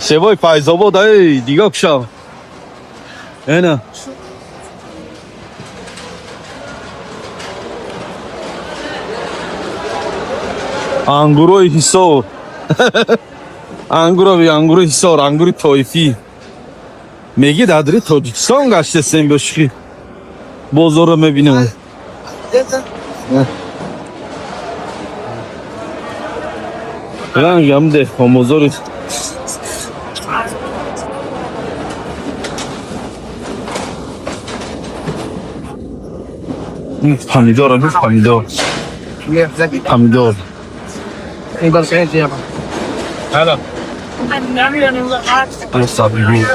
Севои Файзобод, эй, дига кушав. Эна. Ангурои Ҳисор. Ангурови ангури Ҳисор, ангури тоифӣ. Меги дадри Тоҷикистон гаштесем бошки. Бозорро мебинам. Рангам деҳқонбозори. Помидор, помидор. Помидор. Сабзи.